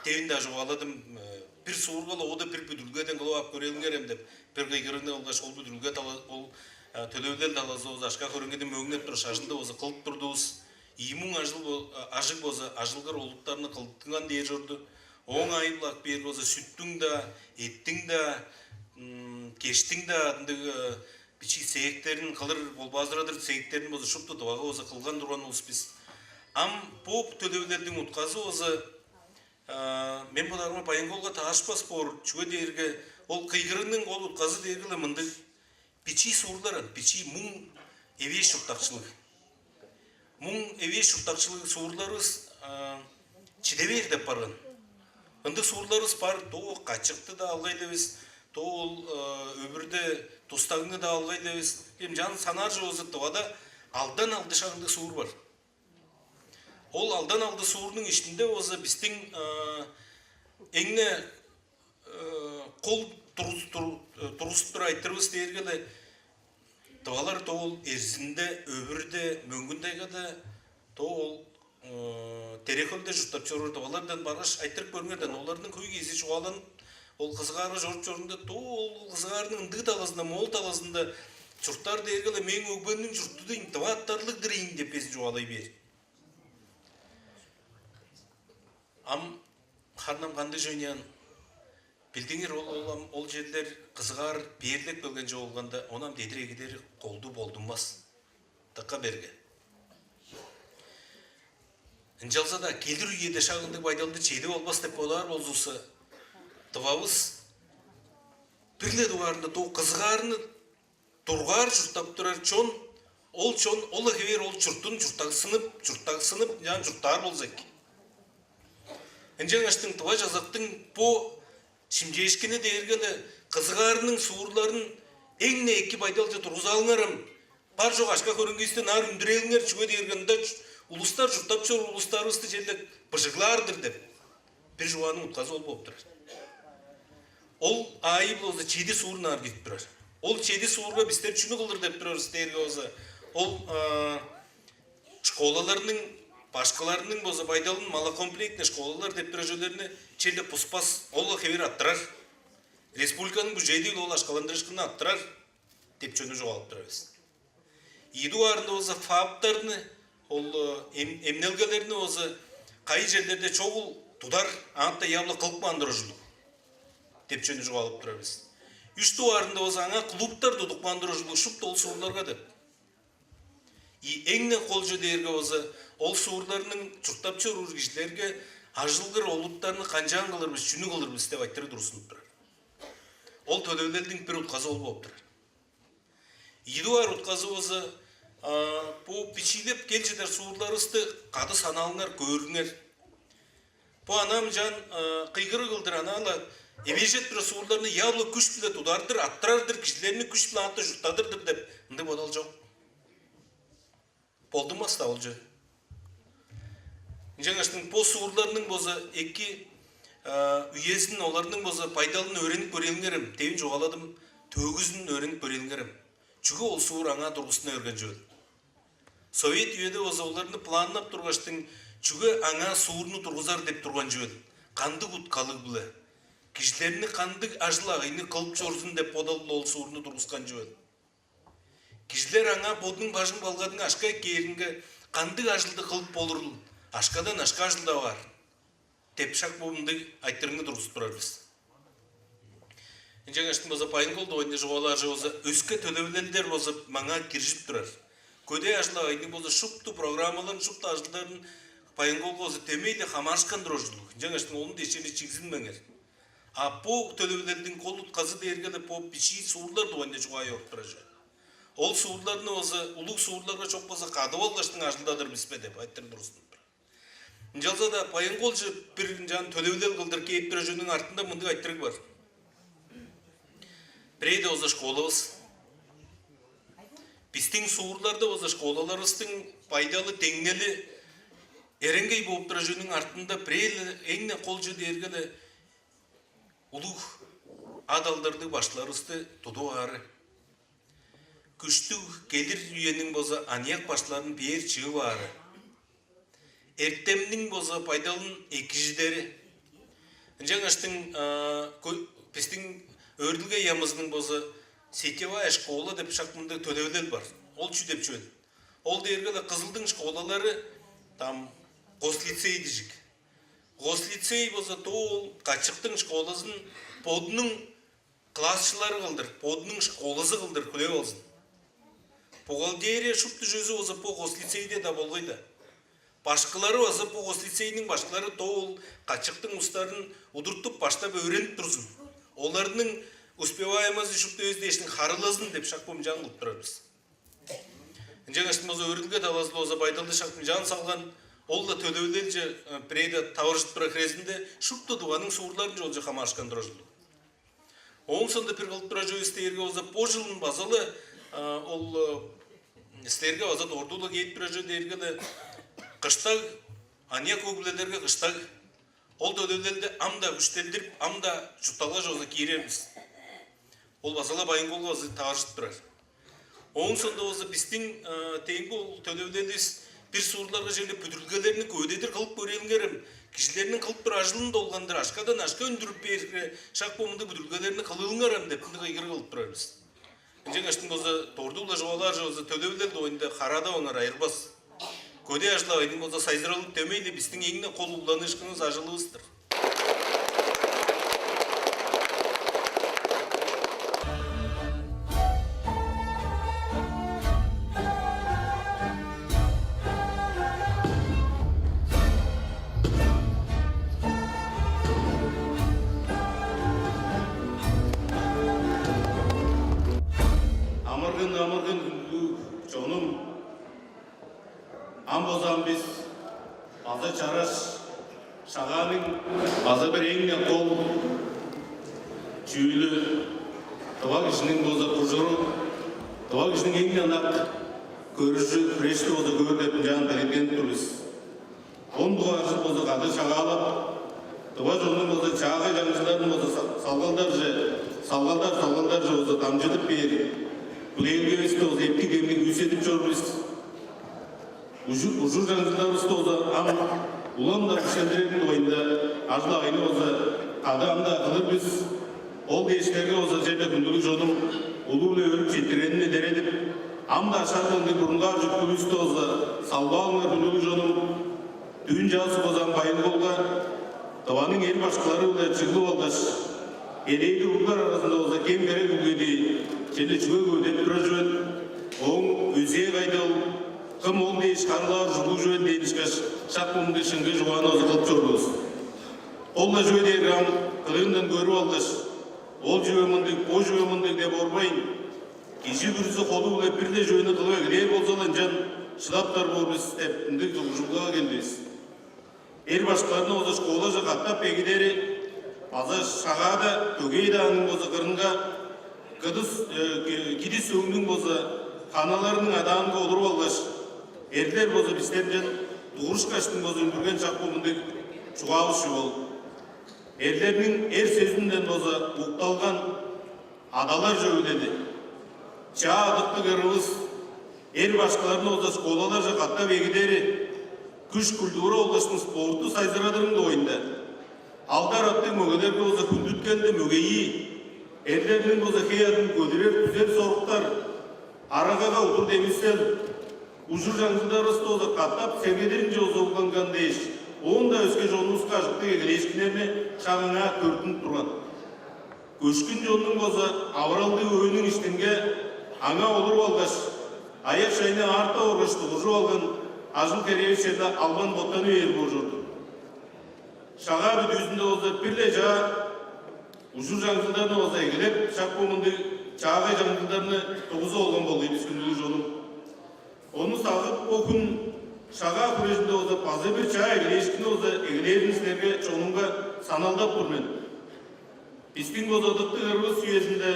девин-даа чугааладым. Э, бир суурга-ла оода бир бүдүрүлгеден кылып ап көрээлиңер ам деп, бир кыйгырыгны кылгаш, ол бүдүрүлге тала-, ол, э, төлевилел талазы болза акша-хөреңгиден мөөңнеп тургаш, ажылды болза кылып турдувус. Ийи муң ажыл бо-, а, ажыг болза, ажылгыр олуттарны кылдынган дээр чорду. Ооң аайы-биле ап бээр болза, сүттүң-даа, эттиң-даа, м, кештиң-даа ындыг, э, бичии цехтерин, кылыр болбаазырадыр цехтерин болза шупту Тывага болза кылган турган улус бис. Ам бо төлевилелдиң утказы болза, а, мен бодаарымга, Баян-Колга таарышпас боор, чүге дээрге ол кыйгырыгның ол утказы дээрге-ле мындыг: бичии суурлар, ам бичии муң эвээш чурттакчылыг. Муң эвээш чурттакчылыг суурларывыс, а, чиде бээр деп барган. Ындыг суурларывыс бар, то качыкты-даа алгай-ла бис, то ол, а, өвүрде тустагны-даа алгай-ла бис. Эм чан санаар чоозу Тывада алдан алды шагындыг суур бар. Ол алдан алды суурнуң иштинде болза бистиң, а, эң-не, э, кол тургус-, тур-, э, тургузуп тур айтырывыс дээрге-ле, тывалар то ол Эрзинде, Өвүрде, Мөңгүн-Тайгада, то ол, э, Тере-Хөлде чурттап чоруур тывалардан баргаш, айтырып көрүңер даан, оларның хөй кезии чугааланып, ол кызыгаарга чоруп чоруурунда, то ол кызыгаарның ындыг талазында, моол талазында чурттаар дээрге-ле, мээң өгбемниң чурту дийин, тыва аттарлыг-дыр ийин деп безин чугаалай бээр. Ам харын ам кандыг чүве ыйнаан? Билдиңер, ол, ол ам, ол черлер кызыгаар бээрлеп келген чоп болганда, ону ам дедир эгидери колдуу болдунмас. Дыка берге. Ынчалза-даа келир үеде шак ындыг байдалды чедип албас деп бодаар болзувусса, Тывавыс бир-ле дугаарында доо кызыгаарны дургаар чурттап турар чон Ол чон ол хевээр ол чурттун чурттагсынып, чурттагсынып, ынчаан чурттаар болза эки. Ынчангаштың тыва чазактың бо шимчээшкини дээрге-ле кызыгаарының суурларын эң-не эки байдалче тургузаалыңарам. Бар чок ашка хөреңгивисти наар үндүрээлиңер, чүге дээрге ында улустар чурттап чор улустарывысты черле быжыглаар-дыр деп бир чугааның утказы ол болуп турар. Ол аайы болза чеди суур наар кирип турар. Ол чеди суурга бистер чүнү кылыр деп турарывыс дээрге болза ол школаларның башкыларының болза байдалын малокомплектный школалар деп турар чүвелерни черле пуспас, ол хевер аттырар. Республиканың бюджети ол ашкаландырышкынны аттырар деп чүнү чугаалап турар бис. Ийи дугаарында болза фаптарны, ол эмнелгелерни болза кайы черлерде чогул тудар, аантта явла кылып каан турар ужурлуг деп чүнү чугаалап турар бис. Үч дугаарында болза аңаа клубтар тудуп каан турар ужурлуг шупту ол суурларга деп. И эң-не кол чүве дээрге болза ол суурларның чурттап чоруур кижилерге ажылгыр олуттарны канчаан кылыр бис, чүнү кылыр бис деп айтырыг тургустунуп турар. Ол төлевилелдиң бир утказы ол болуп турар. Ийи дугаар утказы болза бу бичиилеп кел чыдар суурларывысты кады санаалыңар, көөрүңер. Бо анаам чаан кыйгырыг кылдыр анаала эвежет бир суурларны явла күш-биле тудардыр, аттырардыр, кижилерни күш-биле аатта чурттадыр-дыр деп ындыг бодал чок. Болдунмас-даа ол чүве. Ынчангаштың бо суурларның база эки үезин, оларның база байдалын өөренип көрээлиңерем, девин чугааладым, төөгүзүн өөренип көрээлиңерем. Чүге ол суур аңаа тургустуна берген чүвел? Совет үеде база оларны планнап тургаштың, чүге аңаа суурну тургузар деп турган чүвел? Кандыг уткалыг-биле? Кижилерни кандыг ажыл-агыйны кылып чорзун деп бодал-биле ол суурну тургускан чүвел? Кижилер аңаа бодунуң бажың-балгадың ашка эккээринге кандыг ажылды кылып болурул? Ашкадан ашка ажылдап аар деп шак бо мындыг айтырыгны тургузуп турар бис. Ынчангаш база Байынгол дугайында чугаалаар чок болза, өске төлевилелдер болза маңаа киржип турар. Көдээ ажыл-агыйның болза шупту программаларын, шупту ажылдарын Байынгол болза дөмей-ле хамаарышкан турар ужурлуг. Ынчангаш ону дешчени чигзинмеңер. А бо төлевилелдиң кол утказы дээрге-ле бо бичии суурлар дугайында чугаа йоруп турар чүве. Ол суурларны болза улуг суурларга чок болза кадып алгаштың ажылдадыр бис бе деп айтырыг тургустунуп турар. Ынчалза-даа Байынгол чы бир ынчаан төлевилел кылдыр кээп турар чүвениң артында мындыг айтырыг бар. Бирээде болза школавыс. Бистиң суурларда болза школаларывыстың байдалы, деңнели эренгей бооп турар чүвениң артында бирээли эң-не кол чүве дээрге-ле улуг ат алдарлыг баштыларывысты тудуп аары. Күштүг келир үениң болза аныяк баштыларын бээр чыып аары. Эртемниң болза байдалын экижидери. Ынчангаштың бистиң өөрүлге ямызының болза сетевая школа деп шак мындыг төлевилел бар. Ол чүү деп чүвел? Ол дээрге-ле Кызылдың школалары там гослицей дижик. Гослицей болза тоол качыктың школазын бодунуң классчылары кылдыр, бодунуң школазы кылдыр хүлээп алзын. Бухгалтерия шупту чүвези болза бо гослицейде-даа болгай-да. Башкылары база бо гослицейниң башкылары тоол качыктың устарын удуртуп баштап өөренип турзун. Оларның успеваемости шупту өз дээшин харылазын деп шак бо мынчаан кылып турар бис. Ынчангаш болза өөрүлге талазы болза байдалды шак мынчаан салган, ол-ла төлевилелче бирээде таваржып турар хирезинде шупту дуганың суурларын чолче хамаарышкан турар ужурлуг. Ооң соонда бир кылып турар чүвевис дээрге болза бо чылын база-ла ол силерге база дордугла кээп турар чүве дээрге-ле кыштаг, аныяк өг-бүлелерге кыштаг. Ол төлевилелди ам-даа күштелдирип, ам-даа чуртталгаже болза киирер бис. Ол база-ла Байынгол база таваржып турар. Ооң соонда болза бистиң теңги ол төлевилеливис бир суурларга черле бүдүрүлгелерни көвүдедир кылып көрээлиңерем, кижилерниң кылып турар ажылын долгандыр ашкадан ашка үндүрүп бээрге шак бо мындыг бүдүрүлгелерни кылыылыңарам деп мындыг ыйгырыг кылып турар бис. Ынчангаш болза дордугла чугаалаар чок болза төлевилел дугайында хараадаваңар, айырбас. Көдээ ажыл-агыйның болза сайзыралы дөмей-ле бистиң эң-не кол угланыышкынывыс, ажылывыс-тыр. Амыргын, амыргын, хүндүлүг чонум. Ам болза ам бис база чараш Шагааның база бир эң-не кол чүүлү, тыва кижиниң болза кужуру, тыва кижиниң эң-не ынак көрүжү, хүрешти болза көөр деп ынчаан белеткенип тур бис. Он дугаар чыл болза кады шагаалап, тыва чоннуң болза чаагай чаңчылдарын болза салгалдарже, салгалдар салгалдарже болза дамчыдып бээр, бүлээлгевисти болза эптиг-демниг күүседип чор бис. Ужур чаңчылдарывысты болза ам улам-даа күштелдирерин дугайында ажыл-агыйны болза кады ам-даа кылыр бис. Ол дээш силерге болза черле, хүндүлүг чонум, улуу-биле өөрүп четтиргенин илередип, ам-даа шак ындыг бурунгаар чүткүлүвүстү болза салып алыңар, хүндүлүг чонум. Дүүн чаасы болза ам байырлалга Тываның эр башкылары-биле чыглып алгаш, элээди уруглар аразында болза кем-херек үлгеди, черле чүве көвүдеп турар чүве, ооң өзээ кайдыл, кым ол дээш харыылаар ужурлуг чүвел дээн ышкаш, шак мындыг шыңгыы чугааны озугулуп чордувус. Ол-ла чүве дээрге ам кырыындан көрүп алгаш, ол чүве мындыг, бо чүве мындыг деп орбайн, кижи бүрүзү холу-биле бир-ле чүвени кылып эгелээр болза-ла, ынчан шыдаптар боор бис деп ындыг ужурлугга келдивис. Эр башкыларны болза школаже катап эгидери база шагаада дөгээ дааның болза кырынга кыдыс кидис өңнүң болза ханаларының адаанга олуруп алгаш, эрлер болза бистерден дугурушкаштың болза үндүрген чак бо мындыг чугаавыс чүве ол. Эрлерниң эр сөзүнден болза укталган адалар чөвүлели. Чаа ыдыктыг ырывыс эр башкыларны болза школаларже катап эгидери, күш-культура болгаштың спортту сайзырадырың дугайында, алдар-аттыг мөгелерге болза хүндүткелди мөгейии, эрлерниң болза хей-аъдын көдүрер күзел-соруктар, арагага удур демисел, ужур чаңчылдарывысты болза катап сергедиринче озугланган дээш, оон-даа өске чонувуска ажыктыг эгелээшкиннерни шак аңаа төрүттүнүп турган. Көшкүн чоннуң болза авыралдыг өөнүң иштинге аңаа олуруп алгаш, аяк-шайны аарта оргаш дугуржуп алган ажыл-херээвис черле албан боттаны бээр боор чорду. Шагаа бүдүүзүнде болза бир-ле чаа ужур чаңчылдарны болза эгелеп, шак бо мындыг чаагай чаңчылдарны тугузуп алган болгай бис, хүндүлүг чонум. Ону сагып, бо хүн шагаа хүрежинде болза база бир чаа эгелээшкинни болза эгелээрин силерге, чонумга, саналдап тур мен. Бистиң болза ыдыктыг ырывыс үезинде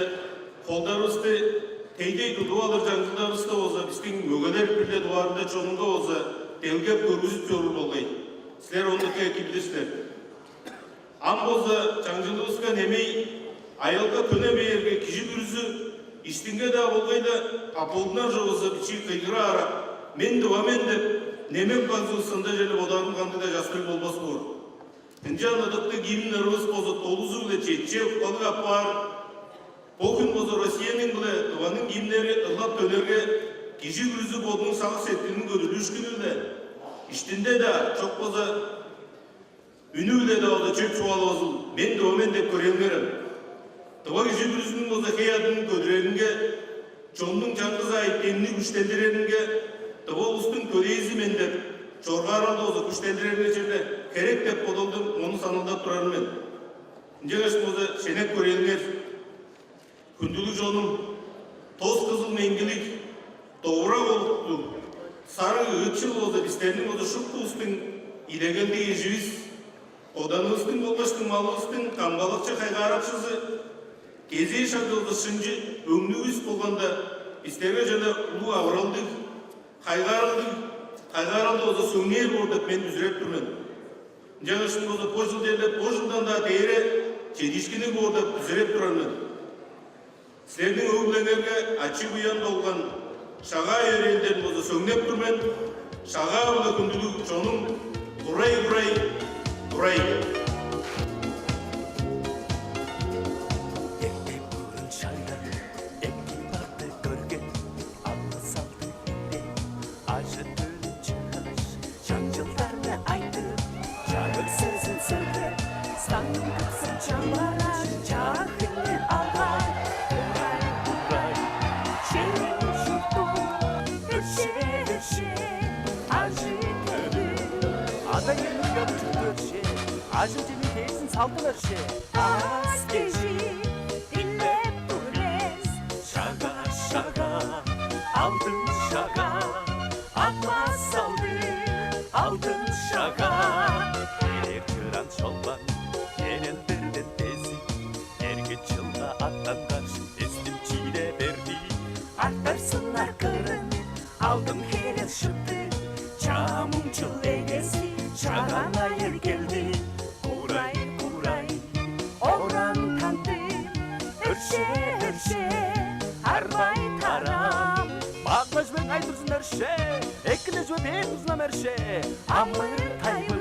холдарывысты тей-тей тудуп алыр чаңчылдарывысты болза бистиң мөгелер бир-ле дугаарында чонунга болза делгеп көргүзүп чоруур болгай. Силер ону дыка эки билир силер. Ам болза чаңчылывыска немей аялга төне бээрге, кижи бүрүзү иштинге-даа болгай-ла, а болдунар чок болза бичии кыйгыры аарак: «Мен тыва мен» деп, немеп кагзывыс, ында черле бодаарым кандыг-даа частырыг болбас боор. Ынчан ыдыктыг гимн ырывыс болза долузу-биле четче уткалыг апаар. Бо хүн болза Россияның биле Тываның гимннери ырлап төнерге, кижи бүрүзү бодунуң сагыш-сеткилиниң көдүрлүүшкүнү-биле, иштинде-даа, чок болза үнү-биле-даа болза чөп чугаалавазыл, «Мен тыва мен» деп көрээлиңерем. Тыва кижи бүрүзүнүң болза хей-аъдын көдүреринге, чоннуң чаңгыс аай демни күштелдиреринге, тыва улустуң төлээзи мен деп чоргааралды болза күштелдиреринге черле херек деп бодалдым, ону саналдап турарым мен. Ынчангаш болза шенеп көрээлиңер. Хүндүлүг чонум, тос кызыл меңгилиг, довурак олуктуг, сарыг ыытчыл болза бистерниң болза шуптувустуң идегелдиг эживис, коданывыстың болгаш дуңмавыстың камгалакчы-хайгааракчызы, кезээ шагда болза шынчы өңнүвүс болганда, бистерге черле улуг авыралдыг, хайгааралдыг, хайгааралды болза сөңнээр боор деп мен бүзүреп тур мен. Ынчангаш болза бо чыл черле бо чылдан-даа дээре чедиишкинниг боор деп бүзүреп турар мен. Силерниң өг-бүлеңерге ачы-буян болган Шагаа йөрээл дээрин болза сөңнеп тур мен. Шагаа-биле, хүндүлүг чонум, курай, курай, курай. Эртен-буурун шайлап, эки-бакты көрген, алгы-салгы биле ажы-төлүн чыггаш, чаңчылдарны айтып, чагыг сөзүн сөглеп, саңын кыксып чамараш, чаа хүннү алган. Урай, урай, чемим чуртум, өршээ, өршээ, ажы-төлүм. Ада-иемниң чагыг чурту өршээ, ажыл-чемниң дээжизин салдым өршээ. Аас-кежи дилеп тур эвес. Шагаа, Шагаа, алдын Шагаа, ак мас салдың Алдын шага, эрек чыран шолбан, эрен берден тезик, эрге чылга аттангаш, эстим чиде берди. Артар сыннар кырын, алдын херел шыпты, чамуңчул эгези, чагаан айыр келди. Курай, курай, оран канты, өрше, өрше, арбай тарам. Баглажбең ай турзун өрше, эккилежбе бээр турзунам өрше. Амыр тайбы